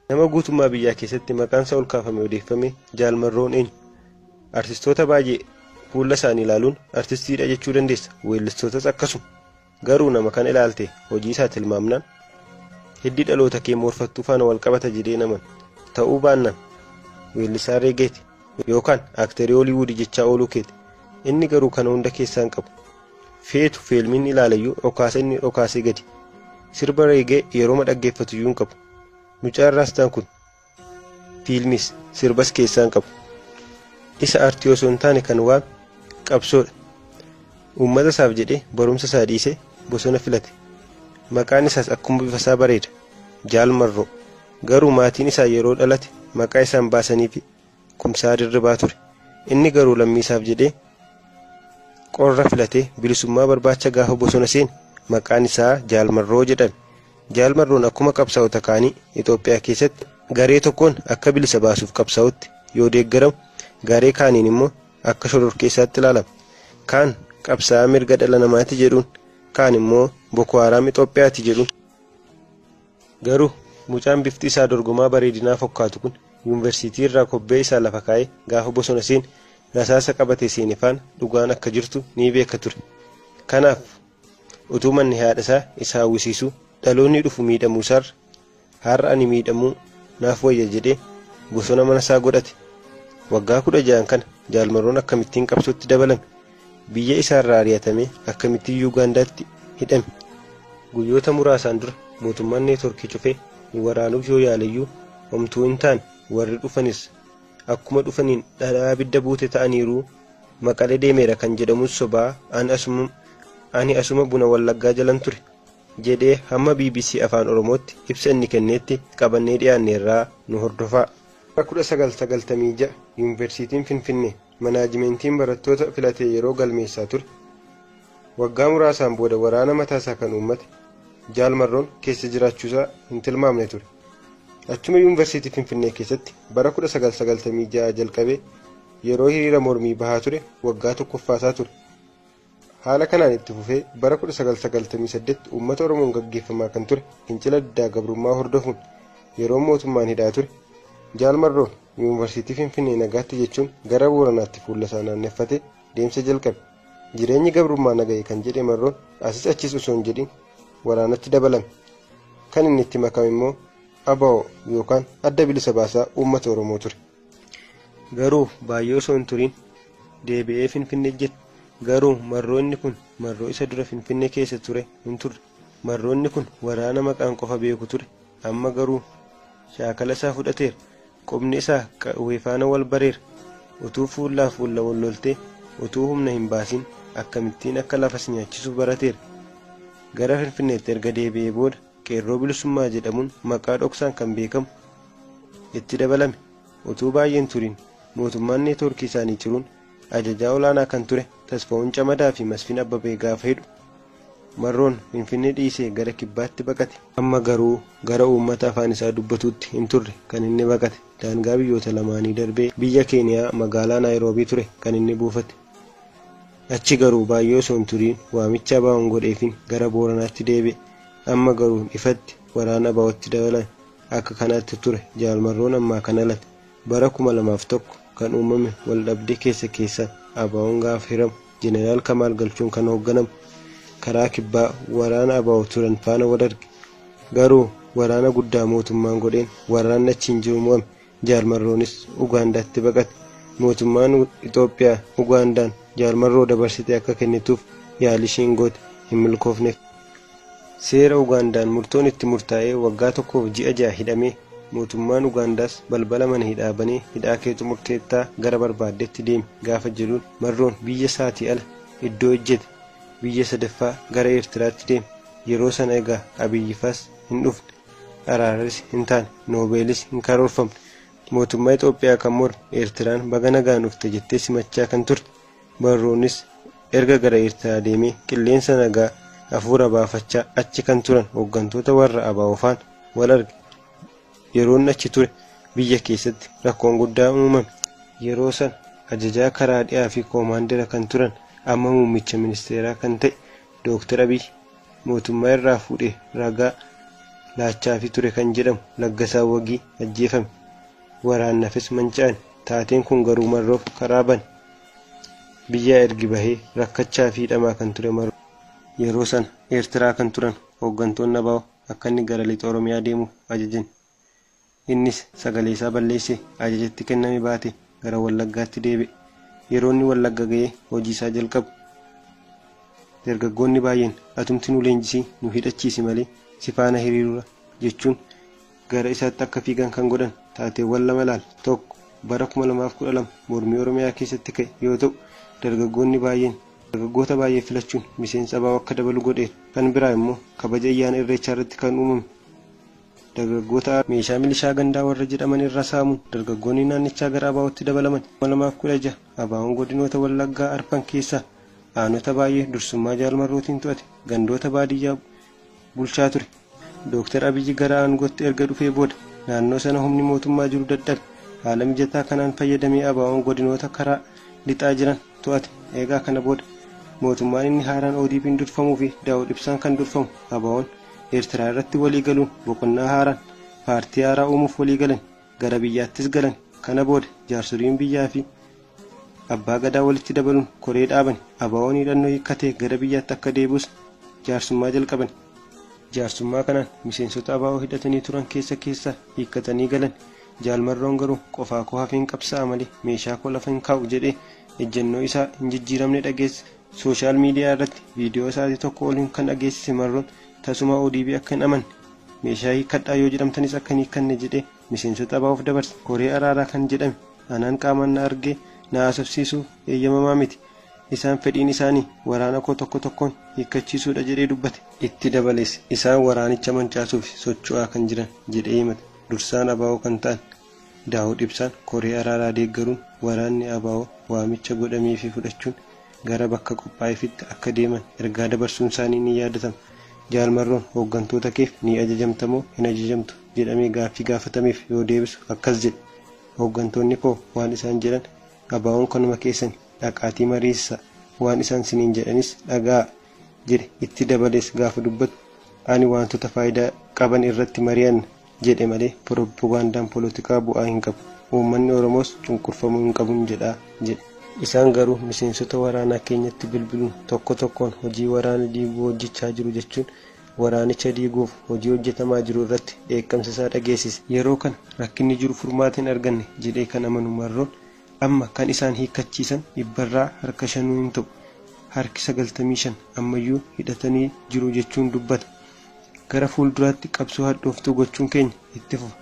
Nama guutummaa biyyaa keessatti maqaansaa ol kaafame odeeffame Jaal Marroon eenyu? Artistoota baay'ee fuula isaanii ilaaluun artistiidha jechuu dandeessa. Weellistootas akkasuma. Garuu nama kana ilaalte hojii isaa tilmaamnaan hiddi dhaloota kee moorfattuu faana wal qabata jedhee naman ta'uu baannaan weellisaa reegeeti yookaan aaktarii Hooliwuud jechaa ooluu keeti. Inni garuu kana hunda keessaa hin qabu. Feetu fiilmiin ilaalayyuu dhokaasa inni dhokaasee gadi. Sirba reegee yerooma dhaggeeffatu iyyuu hin qabu. Mucaan raastaan kun fiilmis sirbas keessaa hin qabu. Isa artii osoo hin taane kan waame qabsoodha. Uummata isaaf jedhee barumsa isaa dhiisee bosona filate. Maqaan isaas akkuma bifa isaa bareeda. Jaal Marroo. Garuu maatiin isaa yeroo dhalate maqaa isaan baasaniifi Kumsaa Dirribaa ture. Inni garuu lammii isaaf jedhee qorra filatee bilisummaa barbaacha gaafa bosona seene maqaan isaa Jaal Marroo jedhame. Jaal Marroon akkuma qabsaa'ota kaanii Itoophiyaa keessatti garee tokkoon akka bilisa baasuuf qabsaa'utti yoo deeggaramu garee kaaniin immoo akka shororkeessaatti ilaalama. Kaan qabsaa'aa mirga dhala namaati jedhuun, kaan immoo Boko Haram Itoophiyaati jedhuun. Garuu mucaan bifti isaa dorgomaa bareedinaa fokkaatu kun yuunvarsiitii irraa kobbee isaa lafa kaa'ee gaafa bosona seene rasaasa qabatee seene faana dhugaan akka jirtu ni beeka ture. Kanaaf utuu manni haadha isaa isa hawwisiisuu dhaloonni dhufu miidhamuu isaarra har'a ani miidhamuu naaf wayya jedhee bosona mana isaa godhate. Waggaa 16n kana Jaal Marroon akkamittiin qabsootti dabalame? Biyya isaarraa ari'atamee akkamittiin Yuugaandaatti hidhame? Guyyoota muraasaan dura mootummaan neetworkii cufee nu waraanuuf yoo yaaleyyuu homtuu hin taane, warri dhufanis akkuma dhufaniin dhadhaa abidda buute ta'aniiru. Maqalee deemeera kan jedhamus sobaa ani asuma buna Wallaggaa jalan ture jedhee hamma bbc Afaan Oromootti ibsa inni kenneetti qabannee dhiyaanneerraa nu hordofaa. Bara 1996 Yuunvarsiitiin Finfinnee Manaajimeentiin barattoota filatee yeroo galmeessaa ture waggaa muraasaan booda waraana mataasaa kan uummate Jaal Marroon keessa jiraachuusaa hin tilmaamne ture. Achuma Yuunvarsiitii Finfinnee keessatti bara 1996 jalqabee yeroo hiriira mormii bahaa ture waggaa tokkoffaasaa ture. Haala kanaan itti fufee bara 1998 uummata Oromoon gaggeeffamaa kan ture fincila diddaa gabrummaa hordofuun yeroo mootummaan hidhaa ture Jaal Marroon Yuunvarsiitii Finfinnee nagaatti jechuun gara Booranaatti fuulasaa naanneffatee deemsa jalqabe. Jireenyi gabrummaa na gahe kan jedhe Marroon asis achis osoo hin jedhin waraanatti dabalame. Kan inni itti makame immoo ABO yookaan Adda Bilisa Baasaa Uummata Oromoo ture. Garuu baay'ee osoo hin turin deebi'ee Finfinnee ejjete. Garuu Marroo inni kun Marroo isa dura Finfinnee keessa ture hin turre. Marroo inni kun waraana maqaan qofa beeku ture. Amma garuu shaakala isaa fudhateera. Qubni isaa qawwee faana wal bareera. Utuu fuullaa fuulla wal loltee utuu humna hin baasin akkamittiin akka lafa si nyaachisu barateera. Gara Finfinneetti erga deebi'ee booda Qeerroo Bilisummaa jedhamuun maqaa dhoksaan kan beekamu itti dabalame. Utuu baay'ee hin turin mootummaan neetwoorkii isaanii ciruun ajajaa olaanaa kan ture Tasfahuun Camadaa fi Masfin Abbabee gaafa hidhu Marroon Finfinnee dhiisee gara kibbaatti baqate. Amma garuu gara uummata afaan isaa dubbatuutti hin turre kan inni baqate. Daangaa biyyoota lamaanii darbee biyya Keeniyaa magaalaa Naayiroobii ture kan inni buufate. Achi garuu baay'ee osoo hin turiin waamicha ABOn godheefin gara Booranaatti deebi'e. Amma garuu ifatti waraana ABOtti dabalame. Akka kanaatti ture Jaal Marroon ammaa kan dhalate. Bara 2001 kan uumame waldhabdee keessa keessaan ABOn gaafa hiramu Jeneraal Kamaal Galchuun kan hoogganamu karaa kibbaa waraana ABO turan faana wal arge. Garuu waraana guddaa mootummaan godheen waraanni achiin jiru mo'ame. Jaal Marroonis Ugaandaatti baqate. Mootummaan Itoophiyaa Ugaandaan Jaal Marroo dabarsitee akka kennituuf yaalii ishiin goote hin milkoofneef. Seera Ugaandaan murtoon itti murtaa'ee waggaa tokkoof ji'a 6 hidhamee mootummaan Ugaandaas balbala mana hidhaa banee hidhaa kee xumurteettaa gara barbaaddetti deemi gaafa jedhuun Marroon biyya isaatii ala iddoo ejjete biyya sadaffaa gara Eertiraatti deeme. Yeroo sana egaa Abiyyifaas hin dhufne. Araarris hin taane, Noobeelis hin karoorfamne. Mootummaa Itoophiyaa kan morme Eertiraan baga nagaan dhufte jettee simachaa kan turte Marroonis erga gara Eertiraa deemee qilleensa nagaa hafuura baafachaa achi kan turan hooggantoota warra ABO faana wal arge. Yeroon achi ture biyya keessatti rakkoon guddaan uumame. Yeroo sana ajajaa karaa dhiyaa fi koomaandera kan turan amma muummicha ministeeraa kan ta'e Dooktar Abiy mootummaa irraa fuudhee ragaa laachaafii ture kan jedhamu Laggasaa Wagii ajjeefame. Waraannafis manca'an. Taateen kun garuu Marroof karaa bane. Biyyaa ergi bahee rakkachaa fi hidhamaa kan ture Marroo. Yeroo sana Eertiraa kan turan hooggantoonni ABO akka inni gara lixa Oromiyaa deemuuf ajajan. Innis sagalee isaa balleessee ajajatti kenname baate gara Wallaggaatti deebi'e. Yeroo inni Wallagga ga'ee hojii isaa jalqabu dargaggoonni baay'een atumti nu leenjisii nu hidhachiisi malee si faana hiriirura jechuun gara isaatti akka fiigan kan godhan taateewwan lama laal. Tokko bara 2012 mormii Oromiyaa keessatti ka'e yoo ta'u dargaggoonni baay'een dargaggoota baay'ee filachuun miseensa ABO akka dabalu godheera. Kan biraa immoo kabaja ayyaana Irreechaa irratti kan uumame dargaggoota meeshaa milishaa gandaa warra jedhaman irra saamuun dargaggoonni naannichaa gara ABO'tti dabalaman. 2016 ABO'n godinoota Wallaggaa arfan keessaa aanota baay'ee dursummaa Jaal Marrootiin to'ate gandoota baadiyyaa bulchaa ture. Dooktar Abiyyi gara aangootti erga dhufee booda naannoo sana humni mootummaa jiru dadhabe. Haala mijataa kanaan fayyadamee ABO'n godinoota karaa lixaa jiran to'ate. Eegaa kana booda mootummaan inni haaraan ODP'n durfamuu fi Daawud Ibsaan kan durfamu ABO'n Eertiraa irratti walii galuun boqonnaa haaraan paartii haaraa uumuuf walii galan gara biyyaattis galan. Kana booda jaarsoliin biyyaa fi abbaa gadaa walitti dabaluun koree dhaaban. ABO'n hidhannoo hiikkatee gara biyyaatti akka deebi'us jaarsummaa jalqaban. Jaarsummaa kanaan miseensota ABO hidhatanii turan keessa keessa hiikkatanii galan. Jaal Marroon garuu qofaa koo hafeen qabsaa'a malee meeshaa koo lafa hin kaa'u jedhee ejjennoo isaa hin jijjiiramne dhageesse. Sooshaal miidiyaa irratti viidiyoo isaatii tokko oliin kan dhageessise Marroon tasuma ODP akka hin amanne meeshaa hiikkadhaa yoo jedhamtanis akka hin hiikkanne jedhee miseensota ABO'f dabarse. Koree araaraa kan jedhame anaan qaamaan na argee na haasofsiisuu eeyyamamaa miti. Isaan fedhiin isaanii waraana koo tokko tokkoon hiikkachiisuudha jedhee dubbate. Itti dabalees isaan waraanicha mancaasuuf socho'aa kan jiran jedhee himate. Dursaan ABO kan ta'an Daawud Ibsaan koree araaraa deeggaruun waraanni ABO waamicha godhameefii fudhachuun gara bakka qophaa'eefitti akka deeman ergaa dabarsuun isaanii ni yaadatama. Jaal Marroon hooggantoota keef ni ajajamta moo hin ajajamtu jedhamee gaaffii gaafatameef yoo deebisu akkas jedhe. Hooggantoonni koo waan isaan jedhan ABO'n kanuma keessan dhaqaatii mariisisaa waan isaan siniin jedhanis dhaga'aa jedhe. Itti dabalees gaafa dubbatu ani wantoota faayidaa qaban irratti mari'anna jedhe malee pirooppogaandaan poolitikaa bu'aa hin qabu. Uummanni Oromoos cunqurfamuu hin qabu jedhaa jedhe. Isaan garuu miseensota waraanaa keenyatti bilbiluun tokko tokkoon hojii waraana diiguu hojjechaa jiru jechuun waraanicha diiguuf hojii hojjetamaa jiru irratti dheekkamsa isaa dhageessise. Yeroo kana rakkinni jiru furmaata hin arganne jedhee kan amanu Marroon amma kan isaan hiikkachiisan dhibbarraa harka shanuu hin ta'u. Harki 95 ammayyuu hidhatanii jiru jechuun dubbata. Gara fuulduraatti qabsoo hadhooftuu gochuun keenya itti fufa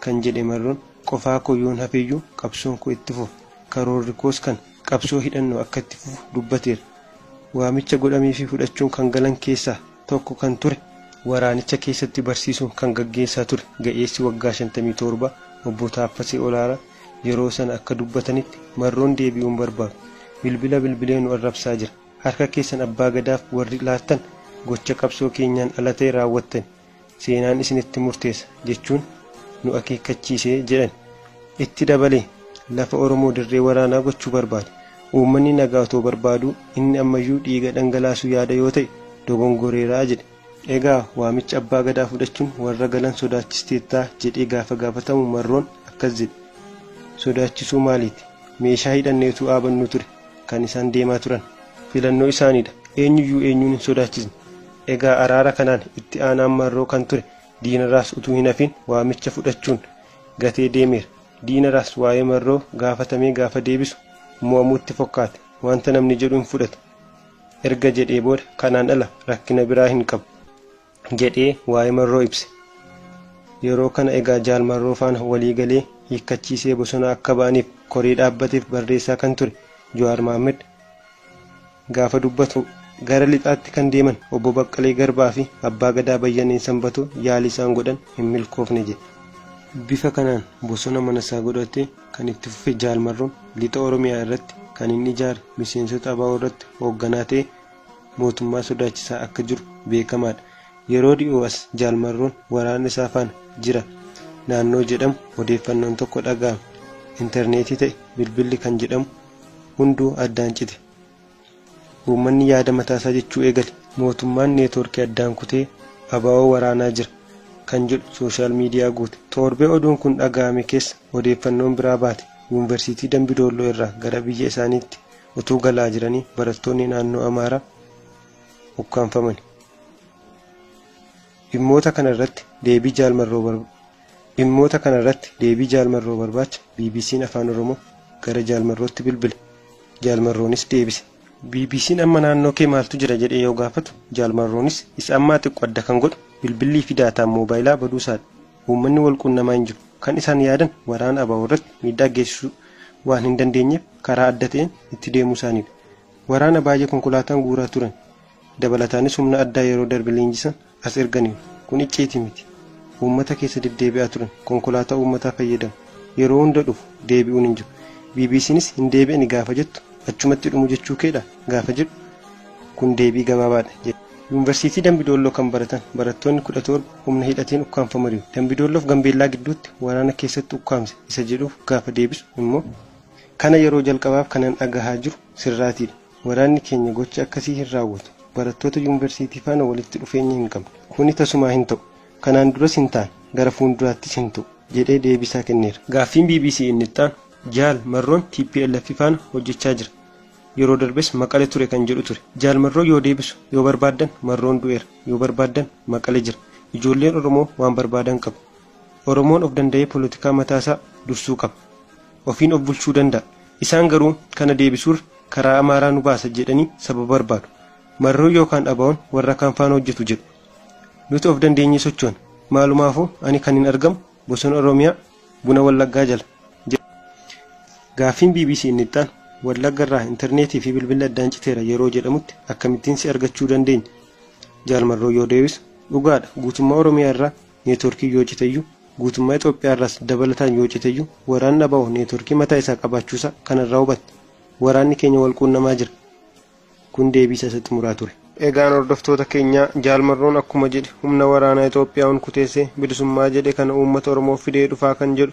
kan jedhe Marroon qofaa koo yoon hafeyyuu qabsoon koo itti fufa. Karoorri koos kan qabsoo hidhannoo akka itti fufu dubbateera. Waamicha godhameefii fudhachuun kan galan keessaa tokko kan ture waraanicha keessatti barsiisuun kan gaggeessaa ture ga'eessi waggaa 57 obbo Taaffasee Olaaraa yeroo sana akka dubbatanitti Marroon deebi'uun barbaadu. Bilbila bilbilee nu arrabsaa jira. Harka keessan abbaa gadaaf warri laattan gocha qabsoo keenyaan ala ta'e raawwattan seenaan isinitti murteessa jechuun nu akeekkachiisee jedhan. Itti dabalee lafa Oromoo dirree waraanaa gochuu barbaada. Uummanni nagaa otoo barbaaduu inni ammayyuu dhiiga dhangalaasuu yaada yoo ta'e dogongoreeraa jedhe. Egaa waamicha abbaa gadaa fudhachuun warra galan sodaachisteettaa jedhee gaafa gaafatamu Marroon akkas jedhe. Sodaachisuu maaliiti? Meeshaa hidhanneetu dhaabannu ture kan isaan deemaa turan. Filannoo isaaniidha. Eenyuyyuu eenyuun hin sodaachisne. Egaa araara kanaan itti aanaan Marroo kan ture Diinaraas utuu hin hafin waamicha fudhachuun gatee deemeera. Diinaraas waa'ee Marroo gaafatamee gaafa deebisu mo'amuutti fokkaate. Wanta namni jedhu hin fudhatu. Erga jedhee booda kanaan ala rakkina biraa hin qabu jedhee waa'ee Marroo ibse. Yeroo kana egaa Jaal Marroo faana walii galee hiikkachiisee bosona akka ba'aniif koree dhaabbateef barreessaa kan ture Jawaar Mohaammed gaafa dubbatu gara lixaatti kan deeman obbo Baqqalee Garbaa fi abbaa gadaa Bayyaneen Sanbatoo yaalii isaan godhan hin milkoofne jedhe. Bifa kanaan bosona mana isaa godhatee kan itti fufe Jaal Marroon lixa Oromiyaa irratti kan inni ijaare miseensota ABO irratti hoogganaa ta'e mootummaa sodaachisaa akka jiru beekamaadha. Yeroo dhi'oo as Jaal Marroon waraana isaa faana jira naannoo jedhamu odeeffannoon tokko dhaga'ame. Intarneetii ta'e bilbilli kan jedhamu hunduu addaan cite. Uummanni yaada mataasaa jechuu eegale. Mootummaan neetwoorkii addaan kutee ABO waraanaa jira. kan jedhu sooshaal miidiyaa guute. Torbee oduun kun dhaga'ame keessa odeeffannoon biraa baate. Yuunivarsiitii Dambidolloo irraa gara biyya isaaniitti utuu galaa jiranii barattoonni naannoo Amaaraa ukkaamfaman. Dhimmoota kana irratti deebii Jaal Marroo Dhimmoota kana irratti deebii Jaal Marroo barbaacha BBC'n Afaan Oromoo gara Jaal Marrootti bilbile. Jaal Marroonis deebise. BBC'n amma naannoo kee maaltu jira jedhee yoo gaafatu Jaal Marroonis isa ammaa xiqqo adda kan godhu bilbillii fi daataan moobaayilaa baduusaadha. Uummanni wal quunnamaa hin jiru. Kan isaan yaadan waraana ABO irratti miidhaa geessisuu waan hin dandeenyeef karaa adda ta'een itti deemuu isaaniidha. Waraana baay'ee konkolaataan guuraa turan. Dabalataanis humna addaa yeroo darbe leenjisan as erganiiru. Kun icciitii miti. Uummata keessa deddeebi'aa turan. Konkolaataa uummataa fayyadamu. Yeroo hunda dhufu deebi'uun hin jiru. BBCnis hin deebi'ani gaafa jettu achumatti dhumu jechuu keedha gaafa jedhu kun deebii gabaabaadha jedhe. Yuunivarsiitii Dambidolloo kan baratan barattoonni 17 humna hidhateen ukkaamfamaniiru. Dambidoolloof Gambeellaa gidduutti waraana keessatti ukkaamse isa jedhuuf gaafa deebisu immoo kana yeroo jalqabaaf kanan dhagahaa jiru sirraatiidha. Waraanni keenya gocha akkasii hin raawwatu. Barattoota yuunivarsiitii faana walitti dhufeenya hin qabnu. Kuni tasumaa hin ta'u. Kanaan duras hin taane, gara fuulduraattis hin ta'u, jedhee deebisaa kenneera. Gaaffiin bbc inni itti aanu Jaal Marroon tplf faana hojjechaa jira. Yeroo darbes Maqale ture kan jedhu ture. Jaal Marroo yoo deebisu yoo barbaaddan Marroon du'eera, yoo barbaaddan Maqale jira. Ijoolleen Oromoo waan barbaadan qabu. Oromoon of danda'ee polotikaa mataasaa dursuu qaba. Ofiin of bulchuu danda'a. Isaan garuu kana deebisuurra karaa Amaaraa nu baasa jedhanii sababa barbaadu. Marroon yookaan ABOn warra kaan faana hojjetu jedhu. Nuti of dandeenyee sochoona. Maalumaafuu ani kanin argamu bosona Oromiyaa buna Wallaggaa jala. Jedhe. Gaaffiin bbc inni itti aanu Wallagga irraa interneetii fi bilbilli addaan citeera yeroo jedhamutti akkamittiin si argachuu dandeenya? Jaal Marroon yoo deebisu dhugaadha guutummaa Oromiyaa irraa neetworkiin yoo citeyyuu guutummaa Itoophiyaa irraas dabalataan yoo citeyyuu waraanni ABO neetworkii mataa isaa qabaachuusaa kanarraa hubatta. Waraanni keenya wal quunnamaa jira. Kun deebii isa xumuraa ture. Egaan hordoftoota keenyaa Jaal Marroon akkuma jedhe humna waraanaa Itoophiyaa unkuteessee bilisummaa jedhe kana uummata Oromoof fidee dhufaa kan jedhu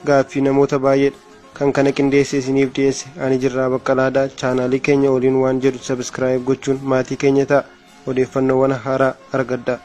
gaaffii namoota baay'eedha. Kan kana qindeessee isiniif dhiyeesse ani Jirraa Baqqalaadha. Chaanaalii keenya waliin waan jedhu subscribe gochuun maatii keenya ta'a. Odeeffannoowwan haaraa argadhaa.